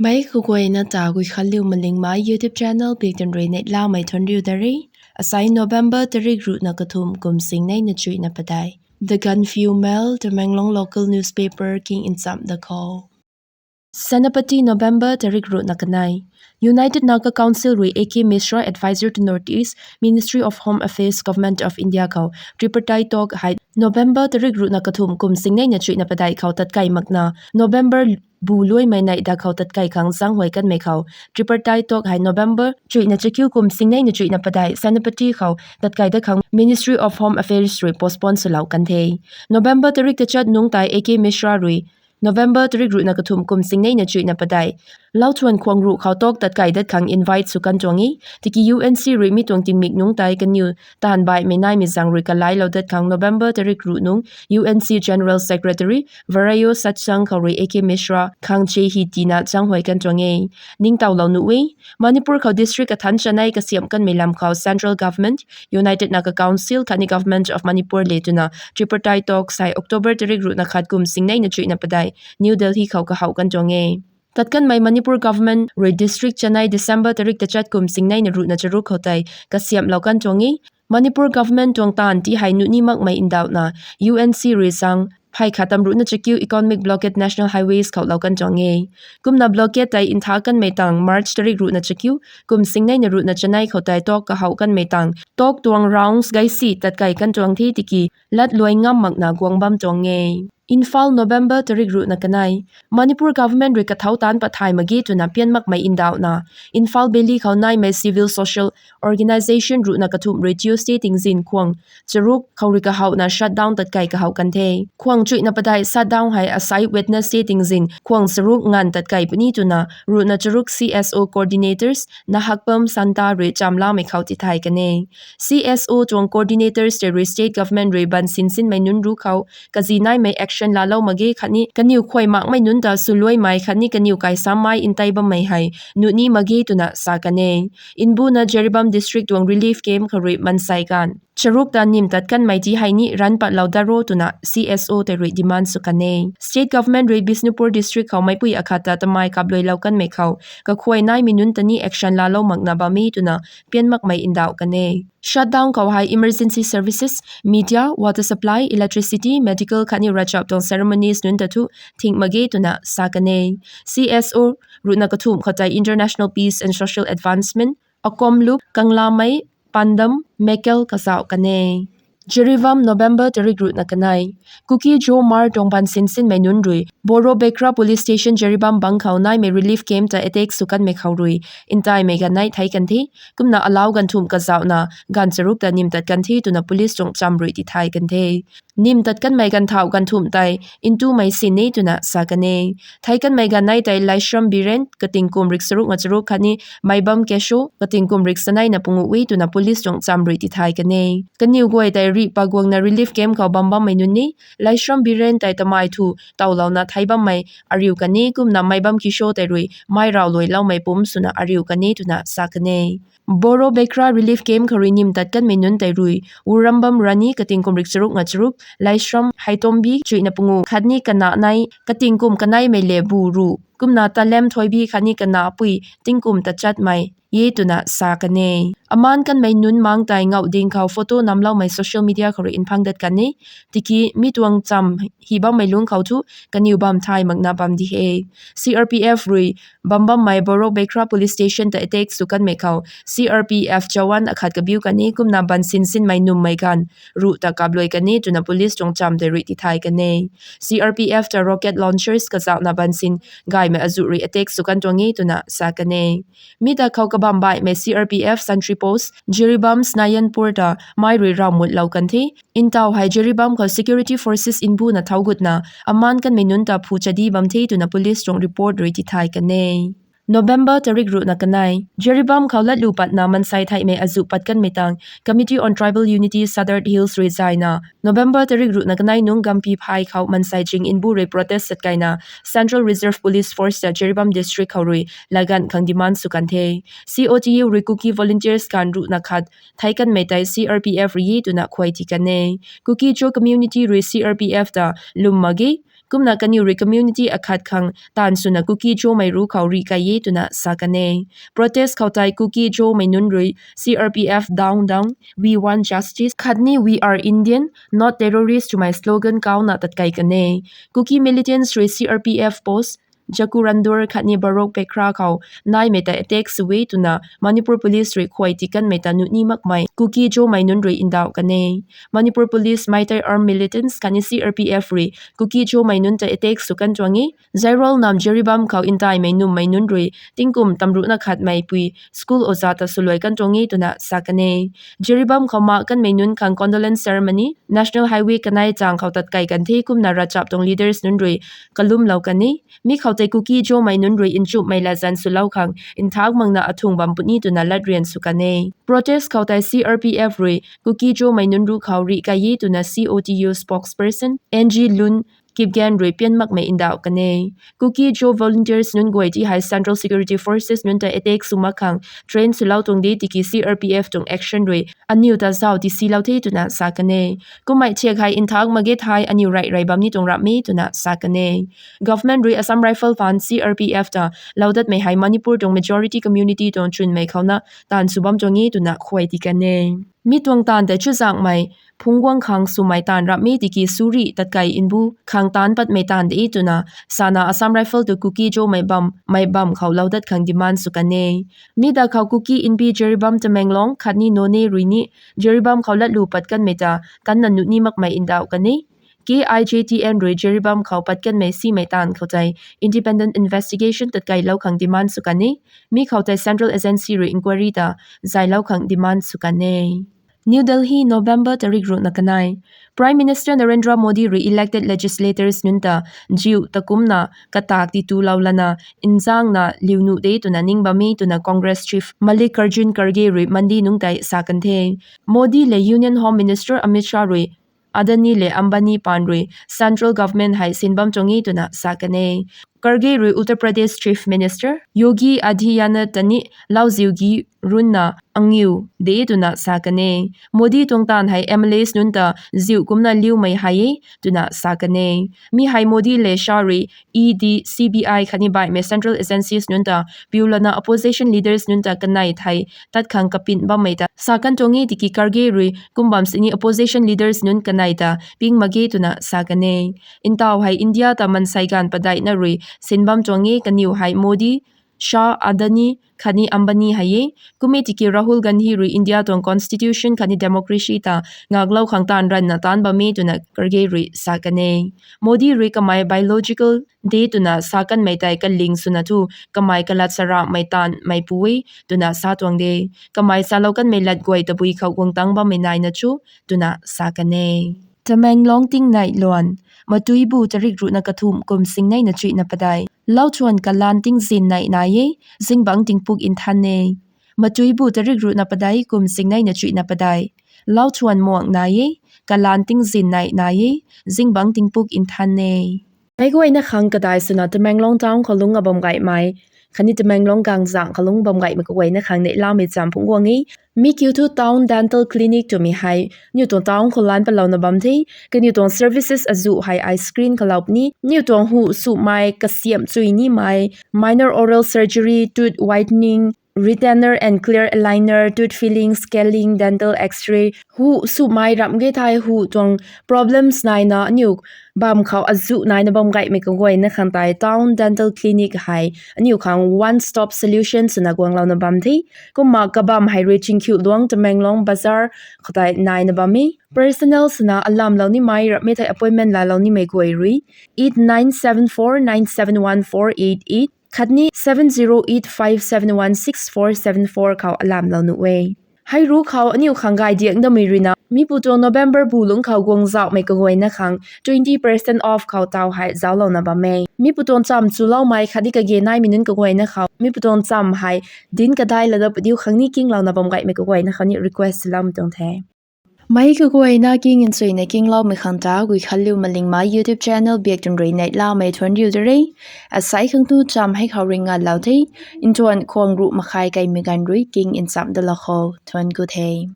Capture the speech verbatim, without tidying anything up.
Mei kaguayna ta Guikhanliu Malingmei YouTube channel biktan rui neihlamei thuanriu da re. Asai November tarik ruhna kathumh kum singneina chuihna padeih. The Gaanphiu Mail, Tamenglong local newspaper king nchamh da khou. Senapati, November tarik ruhna kanei. United Naga Council rui A K Mishra, Advisor to North East, Ministry of Home Affairs, Government of India khou tripartite talk hei November tarik ruhna kathumh kum singneina chuihna padeih khou tatkai makna November bu luaimei neih da khou tatkai khang zaenghuay kanmei khou tripartite talk hei November chuihna chakiu kum singneina chuihna padeih Senapati khou tatkai dat khang Ministry of Home Affairs rui postpone swlou kan the. November tarik tachat nungc tei A K Mishra rui November tarik ruhna kathumh kum singneina chuihna padeih Lauthuan Khuang ruh khou talk tatkai dat khang invite sw kan tuang e. Tiki U N C rui mi tuang tingmik nungc tei kaniw taanv baihmei naimei zaeng rui kalailou dat khang November tarik ruh nungc U N C General Secretary Vareyo Satsang khou rui A K Mishra khang che hi tina zaenghuay kan tuang e. Ningtowlou nuh e. Manipur khou district kathanc chanei kasiamh kanmei lam khou Central Government, United Naga Council khatni Government of Manipur le twna tripartite talk sei October tarik ruhna khat kum singneina chuihna padeih New Delhi khou kahouh kan tuang e. Tat kanmei Manipur Government rui district chanei December tarik tachat kum singneina ruhna charuk khou tei kasiamhlou kan tuang e. Manipur Government tuang taanv ti hei nuhni makmei ndauhna U N C rui zaeng phey khat tam ruhna chakiu economic blockade national highways khou lou kan tuang e. Kumna blockade tei ntha kanmei tang March tarik ruhna chakiu kum singneina ruhna chanei khou tei talk kahouh kanmei tang talk tuang rounds gaisi tatkai kan tuang the tiki lat luai ngam makna guang bam tuang e. Imphal, November tarik ruhna kanei. Manipur Government rui kathau taanc pat thay mak ge twna pian makmei ndauhna Imphal Valley khou naimei civil social organisation ruhna kathumh rui Tuesday tingzin khuang charuk khou rui kahouhna shutdown tatkai kahouh kan the. Khuang chuihna padeih shutdown hei asai Wednesday tingzin khuang charuk nganv tatkai puni twna ruhna charuk C S O coordinators Nahakpam Santa rui chamlamei khou tithay kan e. C S O tuang coordinators tei rui state government rui ban sinsinmei nunc ruc khou kazi naimei action laalou mak ge khatni kaniw khuay makmei nunc ta swluaimei khatni kaniw kaisammei ntei bammei hei nuhni mak ge twna sa kan e. Mbuna Jiribam district tuang relief camp khou rui mansei ganv charuk ta nim tat kanmei ti hei ni ranv patlou dat ro twna C S O tei rui demand sw kan e. State government rui Bishnupur district khou meicpui akhat ta tamei kapluailou kanmei khou kakhuay naimei nunc ta ni action laalou makna bam e twna pian makmei ndauh kan e. Shutdown khou hei emergency services, media, water supply, electricity, medical khatni rachap tuang ceremonies nunc ta thu thing mak ge twna sa kan e. C S O ruhna kathumh khou tei International Peace and Social Advancement, Akomlup, Kanglamei, Pandam, Mekel kazauh kan e. Jiribam, November tarik ruhna kanei. Kuki-Zo Hmar tuang ban sinsinmei nunc rui Borobekra Police Station Jiribam bang khou naimei relief camp ta attack sw kanmei khou rui ntaimei ganv nei thei kan the. Kumna alau ganv thumh kazauhna ganv charuk ta nim tat kan the twna police tuang cham rui tithay kan the. Nim tat kanmei ganv thauh ganv thumh tei ntumei sin e twna sa kan e. Thei kanmei ganv nei tei Laishram Biren kating kum rik charuk nga charuk khatni Maibam Kesho kating kum rik saneina pungu e twna police tuang cham rui tithay kan e. Kaniw guay tei rih paguangna relief camp khou bam bammei nunc e. Laishram Biren tei tamei thu towlouna thei bammei ariu kan e kumna Maibam Kesho tei rui mei raw luailoumei pumc swna ariu kan e twna sa kan e. Borobekra relief camp khou rui nim tat kanmei nunc tei rui Wurambam Rani kating kum rik charuk nga charuk, Laishram Haitombi chuihna pungu khatni kana nei kating kum kaneimei le bu ruh kumna Talem Thoibi khatni kana pui tingkum tachatmei e twna sa kan e. Amaan kanmei nunc mang tei ngauh ding khou photo namloumei social media khou rui nphang dat kan e. Tiki mi tuang cham hi bammei lungc khou thu kaniw bam thay makna bam di he. C R P F rui bam bammei Borobekra Police Station ta attack sw kanmei khou C R P F jawan akhat kabiu kan e kumna ban sinsinmei nummei ganv ruh ta kapluai kan e twna police tuang cham tei rui tithay kan e. C R P F ta rocket launchers kazauhna ban sin gaymei azuh rui attack sw kan tuang e twna sa kan e. Mi ta khou kabam baihmei C R P F sentry post Jiribam Snayanpur ta mei rui raw mutlou kan the. Ntaw hei Jiribam khou security forces mbuna thau gutna amaan kanmei nunc ta phu chadi bam the twna police tuang report rui tithay kan e. November tarik ruhna kanei. Jiribam khou latlu patna mansei theihmei azuh pat kanmei tang Committee on Tribal Unity Sadar Hills rui zayna November tarik ruhna kanei nungc Gampi Phai khou mansei ching mbu rui protest tat kaina Central Reserve Police Force ta Jiribam district khou rui laganv khang demand sw kan the. C O T U rui Kuki volunteers ganv ruhna khat thei kanmei tei C R P F rui e twna khuay ti kan e. Kuki-Zo community rui C R P F ta lwm mak ge Kumna kaniw rui community akhat khang taanv swna Kuki-Zomei ruc khou rih kai e twna sa kan e. Protest khou tei Kuki-Zomei nunc rui C R P F down, down, we want justice khatni We are Indian, not terrorist twmei slogan kauna tat kai kan e. Kuki militants rui C R P F post Jakurandur khatni Barok Pekra khou naimei ta attack sw e twna Manipur Police rui khuay tikanmei ta nuh ni makmei Kuki-Zomei nunc rui ndauh kan e. Manipur Police, Meitei armed militants khatni C R P F rui Kuki-Zomei nunc ta attack sw kan tuang e. Zairol nam Jiribam khou ntaimei nummei nunc rui tingkum tamruhna khatmei pui school oja ta swluai kan tuang e twna sa kan e. Jiribam khou mak kanmei nunc khang condolence ceremony National Highway kanei chang khou tat kai kan the. Kumna ravchap tuang leaders nunc rui kalumlou kan e. Mi khou tei Kuki-Zomei nunc rui nchumhmei latzan swlou khang nthak makna athung bam puni twna latryan sw kan e. Protest khou tei C R P F rui Kuki-Zomei nunc ruc khou rih kai e twna C O T U spokesperson N G Lun Kipgen rui pian makmei ndauh kan e. Kuki-Zo volunteers nunc guay ti hei Central Security Forces nunc ta attack sw mak khang train swlou tuang de tiki C R P F tuang action rui aniw ta zauc tisilou the twna sa kan e. Kummei thiak hei nthak mak ge thei aniw rey rey bam ni tuang ramh e twna sa kan e. Government rui Assam Rifle phaan C R P F ta loudatmei hei Manipur tuang majority community tuang chwnmei khouna taanv sw bam tuang e twna khuay ti kan e. Mi tuang taanv tei chuzaenghmei phungc guang khang swmei taanv ramh e tiki suri tatkai mbu khang taanc patmei taanv de twna sana Assam Rifle tu Kuki-Zomei bam, mei bam khou loudat khang demand sw kan e. Mi da khou Kuki Inpi Jiribam, Tamenglong khatni Noney rui ni Jiribam khou latlu pat kanmei ta tanna nuh ni makmei ndauh kan e. K I J T N rui Jiribam khou pat kanmei simei taanv khou tei independent investigation tatkailou khang demand sw kan e. Mi khou tei central agency rui inquiry ta zaylou khang demand sw kan e. New Delhi, November tarik ruhna kanei. Prime Minister Narendra Modi rui elected legislators nunc ta ziu ta kumcna katak titulou lana nzangna liu nuh de twna ning bam e twna Congress Chief Mallikarjun Kharge rui Monday nungc tei sa kan the. Modi lev Union Home Minister Amit Shah rui Adani lev Ambani paan rui central government hei sin bam tuang e twna sa kan e. Kharge rui Uttar Pradesh Chief Minister Yogi Adityanath ta ni lauziu gi runna angiu de twna sa kan e. Modi tuang taanv hei M L As nunc ta ziu kumcna liumei hei e twna sa kan e. Mi hei Modi lev Shah rui E D, C B I khatni baihmei central agencies nunc ta piu lana opposition leaders nunc ta kanei thei tat khang kapin bammei ta sa kan tuang e tiki Kharge rui kum bam sini opposition leaders nunc kanei ta ping mak ge twna sa kan e. Ntaw hei India ta mansei gaanv padeihna rui sin bam tuang e, kaniw hei Modi, Shah, Adani khatni Ambani hei e. Kum e tiki Rahul Gandhi rui India tuang constitution khatni democracy ta ngaklou khang taanv ranvna taanc bam e twna Kharge rui sa kan e. Modi rui kamei biological de twna sa kanmei tei kaling swna thu kamei kalat saramhmei taanvmei pu e twna sa tuang de. Kamei salou kanmei lat guay tabui khou guang tangc bammei naina chu twna sa kan e. Tamenglong tingnei luan. Matuibu tarik ruhna kathumh kum singneina chuihna padeih. Lauthuan kalaan tingzin nei nai e, zingbangc tingpuk nthan e. Matuibu tarik ruhna padeih kum singneina chuihna padeih. Lauthuan muang nai e, kalaan tingzin nei nai e, zingbangc tingpuk nthan e. Meic guayna khang kadai swna Tamenglong town khou lungc a bam gaymei khatni Tamenglong gangzang khou lungc bam gaymei kaguayna khang neihlamei cham phungc guang e. Mi kiu thu Town Dental Clinic twmei hei aniu tuang town khou lan palouna bam the. Kaniw tuang services azuh hei ai screen khou lou puni. Aniu tuang hu sumei, kasiamh chui nimei, minor oral surgery, tooth whitening, retainer and clear aligner, tooth filling, scaling, dental X-ray, hu sumei ramh ge thei hu tuang problems naina aniu bam khou azuh naina bam gaymei kaguayna khang tei Town Dental Clinic hei aniu khang one stop solution swna guanglouna bam the. Kumna kabam hei rui Chingkhiuluang, Tamenglong Bazar khou tei naina bam e. Personnel swna alamlou nimei ramhmei thei appointment laalou nimei guay rui eight nine seven four nine seven one four eight eight khatni seven zero eight five seven one six four seven four khou alamlou nuh e. Hei ruc khou aniu khang gay diang damei ruina mipu tuang November bu lungc khou guang zauhmei kaguayna khang twenty percent off khou taw hei zauclouna bam e. Mipu tuang cham chuloumei khatni kage naimei nunc kaguayna khou mipu tuang cham hei dinc kadai lada padiu khang ni kinglouna bam gaymei kaguayna khou ni request swloumei tuang the. Meic kaguayna king nchuina kingloumei khang ta Guikhanliu Malingmei YouTube channel biak tun rui neihlamei thuanc riu de re. Asei khang tu cham hei khou ringngalou the. Nthuan khwang ruh makhai kaimei ganv rui king nchamh dalou khou thuanc ku the.